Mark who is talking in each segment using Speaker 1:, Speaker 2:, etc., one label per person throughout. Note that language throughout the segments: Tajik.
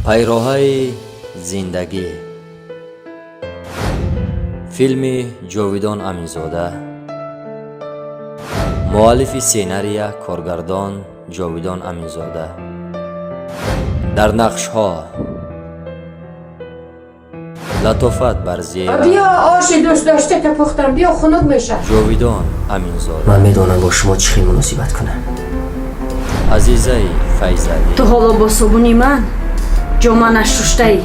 Speaker 1: Пайроҳаи зиндагӣ. Филми Ҷовидон Аминзода. Муаллифи сценария, коргардон Ҷовидон Аминзода. Дар нақшҳо Латофат Барзиева,
Speaker 2: Биё, оши дӯст дошта ка пухтам, биё, хунук меша.
Speaker 1: Ҷовидон Аминзода,
Speaker 3: Ман медонам, бо шумо чӣ хел муносибат кунам.
Speaker 1: Азизаи Файзалӣ,
Speaker 4: Ту ҳоло бо собуни ман ҷома нашуштаӣ.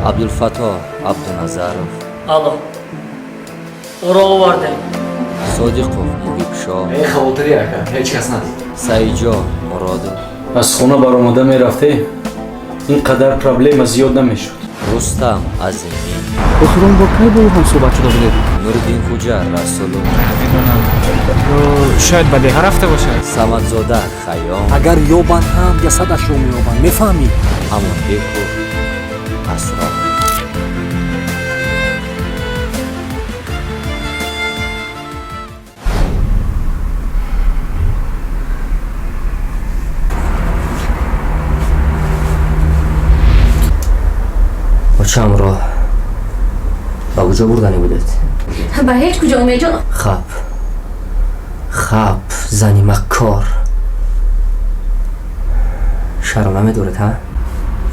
Speaker 1: Абдулфаттоҳ Абдуназаров,
Speaker 5: Алло, ӯро овардем.
Speaker 1: Содиқов Муҳибшоҳ,
Speaker 6: Э, хавотирӣ, ака, ҳеҷ кас надид.
Speaker 1: Саидҷон Муродов,
Speaker 7: Аз хона баромада мерафте, ин қадар проблема зиёд намешуд.
Speaker 1: Рустам Азимӣ,
Speaker 8: Охирон бор кай бо ӯ ҳамсӯҳбат шуда будед?
Speaker 1: Нуриддинхуҷа Расулов,
Speaker 9: Намедонам, ё шояд ба деҳа рафта бошад.
Speaker 1: Самадзода Хайём,
Speaker 8: Агар ёбанд ҳам, ҷасадашро меёбанд, мефаҳмӣ?
Speaker 1: Амонбеков Асрор.
Speaker 3: Очамро ба куҷо бурдане будед?
Speaker 4: Ба ҳеҷ куҷо, Умедҷон.
Speaker 3: Хаб, хаб, зани маккор, шарм намедоред, ҳа?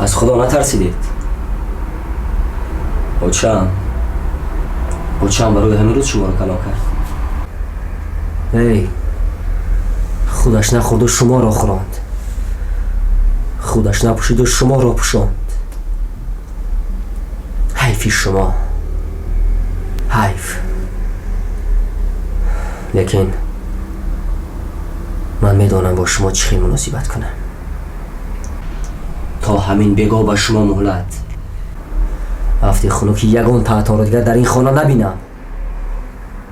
Speaker 3: Аз Худо натарсидед? Очам барои ҳамин рӯз шуморо калон кард. Эй, худаш нахӯрду шуморо хӯронд, худаш напӯшиду шуморо пӯшонд. Ҳайфи шумо, ҳайф. Лекин ман медонам, бо шумо чӣ хел муносибат кунам. То ҳамин бегоҳ ба шумо муҳлат. Ҳафти хунуки ягон таатонро дигар дар ин хона набинам.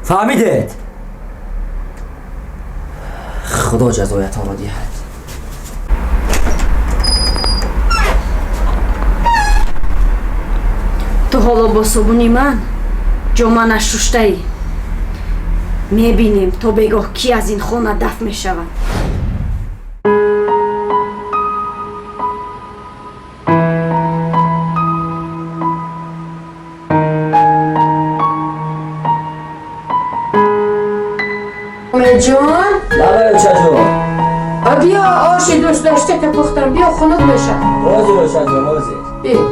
Speaker 3: Фаҳмидед? Худо ҷазоятонро диҳад.
Speaker 4: Ту ҳоло бо собуни ман ҷома нашуштаӣ. Мебинем, то бегоҳ кӣ аз ин хона дафт мешавад.
Speaker 2: Умедҷон.
Speaker 1: Давай, очаҷон.
Speaker 2: Биё, оши дӯст дошта ка пухтам, биё, хунук меша.
Speaker 1: Ҳозир, очаҷон, ҳозир.
Speaker 2: Биё.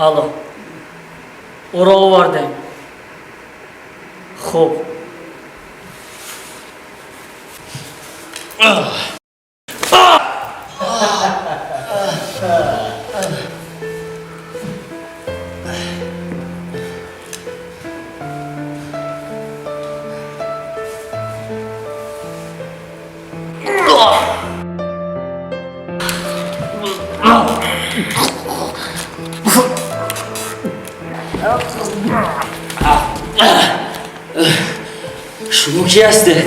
Speaker 5: Алло, ӯро овардем. Хуб.
Speaker 3: Шумо ки ҳастед?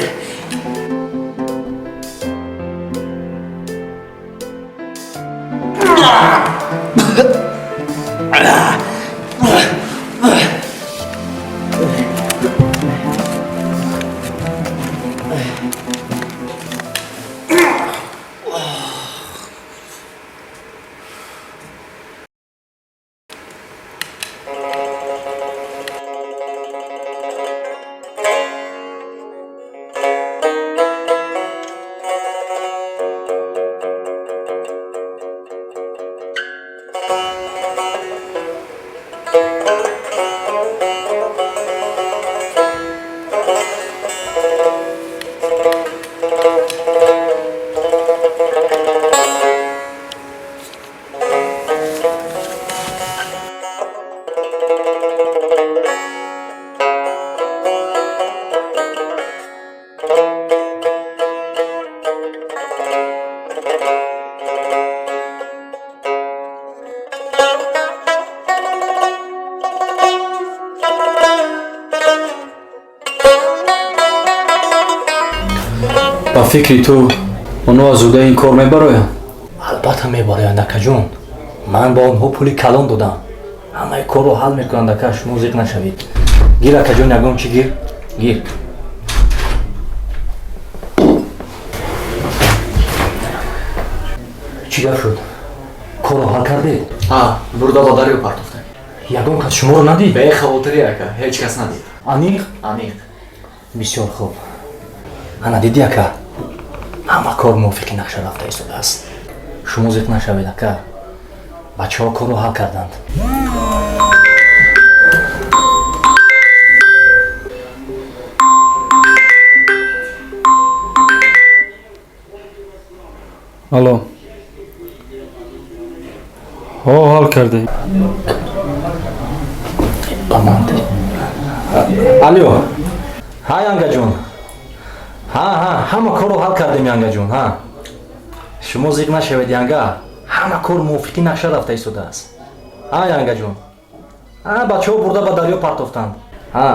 Speaker 7: Ба фикри ту онҳо аз ӯҳдаи ин кор мебароянд?
Speaker 8: Албатта мебароянд, акаҷон. Ман ба онҳо пули калон додам. Ҳамаи корро ҳал мекунанд, ака, шумо зиқ нашавед. Гир, акаҷон, ягон чӣ гир. Гир. Чӣ гап шуд? Корро ҳал кардед?
Speaker 6: Ҳа, бурда ба дарё партофтем.
Speaker 8: Ягон кас шуморо надид?
Speaker 6: Бехавотирӣ, ака, ҳеҷ кас надид.
Speaker 8: Аниқ?
Speaker 6: Аниқ.
Speaker 8: Бисёр хуб. Ана дидӣ, ака, ҳама кор мувофиқи нақша рафта истодааст. Шумо зиқ нашавед, ака. Бачаҳо корро ҳал карданд.
Speaker 7: Алло, ҳо, ҳал кардем.
Speaker 8: Ба ман Алло, ҳа, янгаҷон. Ҳа, ҳа, ҳама корро ҳал кардем, янгаҷон. Ҳа, шумо зиқ нашавед, янга. Ҳама кор мувофиқи нақша рафта истодааст. Ҳа, янгаҷон. Ҳа, бачаҳо бурда ба дарё партофтанд. Ҳа,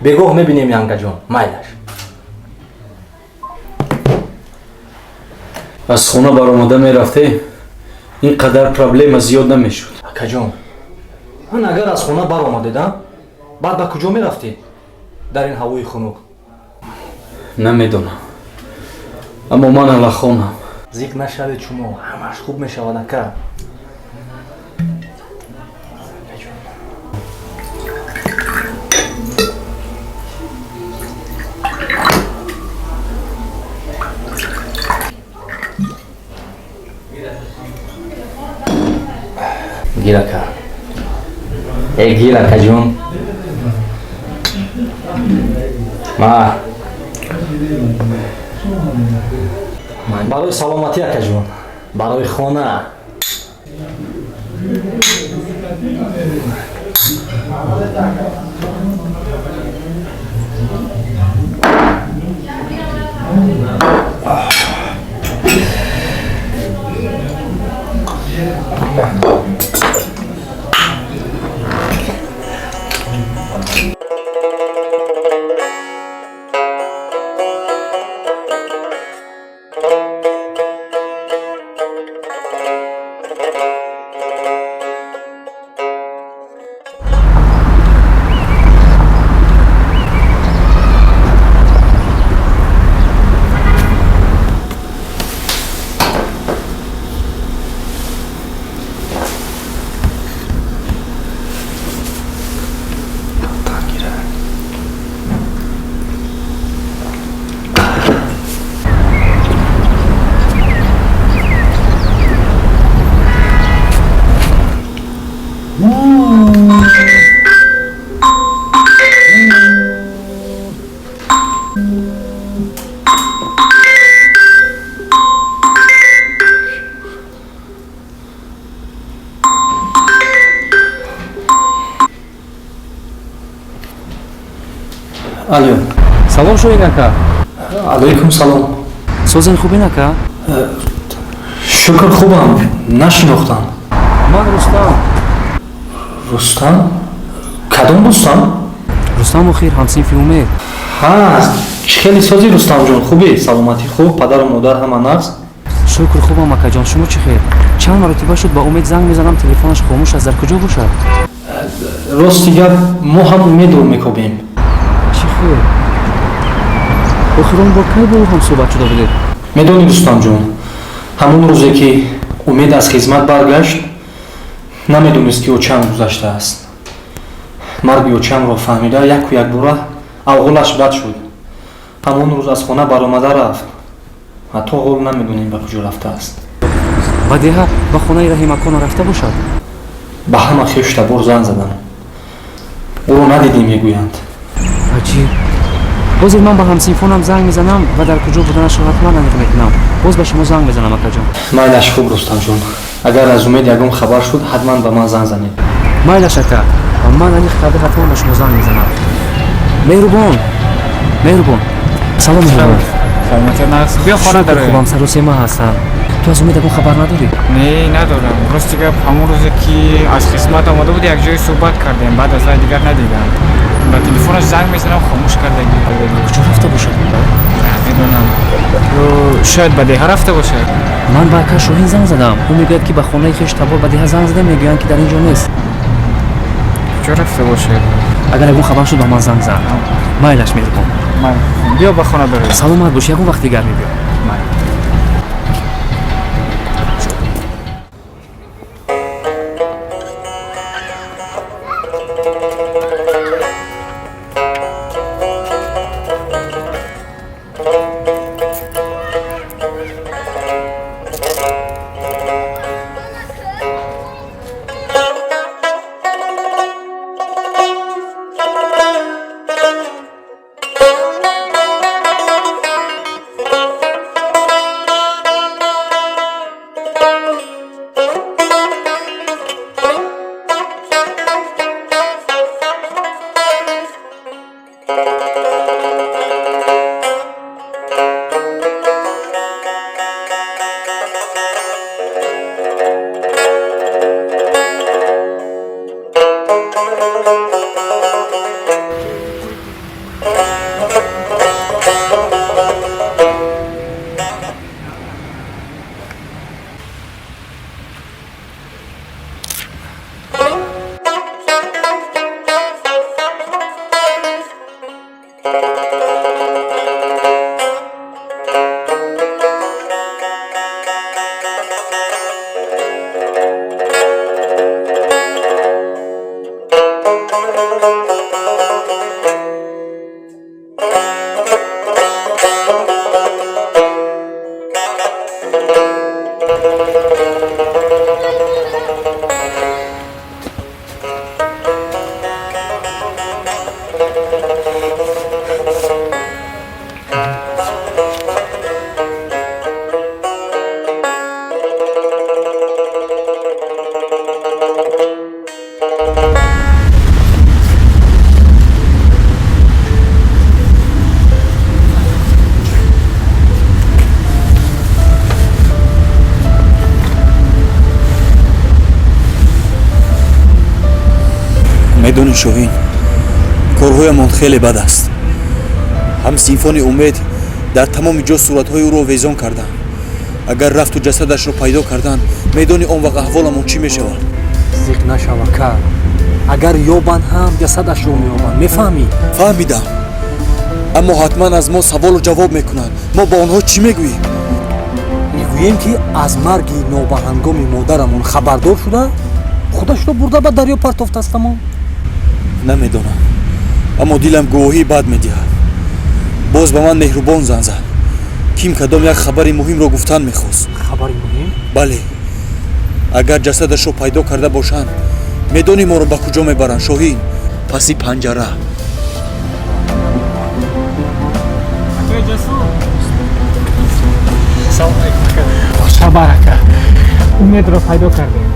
Speaker 8: бегоҳ мебинем, янгаҷон. Майлаш.
Speaker 7: Аз хона баромада мерафтем, ин қадар проблема зиёд намешуд.
Speaker 8: Акаҷон, ман агар аз хона баромадед, а, баъд ба куҷо мерафтед дар ин ҳавои хунук?
Speaker 7: Намедонам, аммо ман аллахонам.
Speaker 8: Зиқ нашавед шумо, ҳамаш хуб мешавад, ака. Гир, ака. Э, гир, акаҷон. Ма барои саломатӣ, акаҷон, барои хона. Алло.
Speaker 3: Салом, Шоҳин ака.
Speaker 8: Алайкум салом.
Speaker 3: Созен, хубин, ака?
Speaker 8: Шукр, хубам. Нашинохтам.
Speaker 3: Ман Рустам.
Speaker 8: Рустам? Кадом Рустам?
Speaker 3: Рустам охир, ҳамсинфи Умед.
Speaker 8: Ҳа, чӣ хеле сози, Рустамҷон? Хубе? Саломатӣ хуб, падару модар ҳама нағз?
Speaker 3: Шукр, хубам, акаҷон. Шумо чӣ хел? Чанд маротиба шуд ба Умед занг мезанам, телефонаш хомӯш аст. Дар куҷо бошад?
Speaker 8: Рости гап, мо ҳам Умедро мекобем.
Speaker 3: Чӣ хел? Охирон бор кай бо ӯ ҳам суҳбат шуда будед?
Speaker 8: Медонӣ, Рустамҷон, ҳамон рӯзе ки Умед аз хизмат баргашт, намедонист, ки очам гузаштааст. Марги очамро фаҳмида, яку якбора аҳволаш бад шуд. Ҳамон рӯз аз хона баромада рафт. Ҳатто ҳол намедонем, ба куҷо рафтааст.
Speaker 3: Ба деҳа, ба хонаи Раҳимакона рафта бошад?
Speaker 8: Ба ҳама хешу табор занг задам, ӯро надидем, мегӯянд.
Speaker 3: Аҷиб. Ҳозир ман ба ҳамсинфонам занг мезанам ва дар куҷо буданашро ҳатман аниқ мекунам. Боз ба шумо занг мезанам, акаҷон.
Speaker 8: Майлаш, хуб, Рустамҷон. Агар аз Умед ягон хабар шуд, ҳатман ба ман занг занед.
Speaker 3: Майлаш, ака, ман аниқ карда ҳатман ба шумо занг мезанам. Меҳрубон, меҳрубон, салом, меҳрубон.
Speaker 9: Саломатӣ, нағз. Биё хона дароем.
Speaker 3: Хубам, саросема ҳастам. Ту аз Умед ягон хабар надорӣ?
Speaker 9: Не, надорам. Рости гап, ҳамон рӯзе ки аз хизмат омада буд, якҷое суҳбат кардем, баъд аз вай дигар надидам. Ба телефонаш занг мезанам, хомӯш кардагӣ.
Speaker 3: Куҷо рафта бошад?
Speaker 9: Намедонам, ё шояд ба деҳа рафта бошад.
Speaker 3: Ман ба ака Шоҳин занг задам, ӯ мегӯяд, ки ба хонаи хеш табор ба деҳа занг задам, мегӯянд, ки дар ин ҷо нест.
Speaker 9: Куҷо рафта бошад?
Speaker 3: Агар ягон хабар шуд, ба ман занг зан. Майлаш, меҳрубон.
Speaker 9: Биё ба хона дароем.
Speaker 3: Саломат бош, ягон вақт дигар мебиём.
Speaker 10: Медонӣ, Шоҳин, корҳоямон хеле бад аст. Ҳамсинфони Умед дар тамоми ҷо суратҳои ӯро овезон карданд. Агар рафту ҷасадашро пайдо карданд, медонӣ, он вақт аҳволамон чӣ мешавад?
Speaker 11: Зиқ нашав, ака. Агар ёбанд ҳам, ҷасадашро меёбанд, мефаҳмӣ?
Speaker 10: Фаҳмидам, аммо ҳатман аз мо саволу ҷавоб мекунанд. Мо ба онҳо чӣ мегӯем?
Speaker 11: Мегӯем, ки аз марги нобаҳангоми модарамон хабардор шуда, худашро бурда ба дарё партофтааст, тамом.
Speaker 10: Намедонам, аммо дилам гувоҳии бад медиҳад. Боз ба ман Меҳрубон занг зад. Ким кадом як хабари муҳимро гуфтан мехост.
Speaker 11: Хабари муҳим?
Speaker 10: Бале, агар ҷасадашро пайдо карда бошанд, медонӣ, моро ба куҷо мебаранд, Шоҳин? Паси панҷара.
Speaker 9: Акои Ҷасур, салом алейкум. Хушхабар, ака, Умедро пайдо кардем.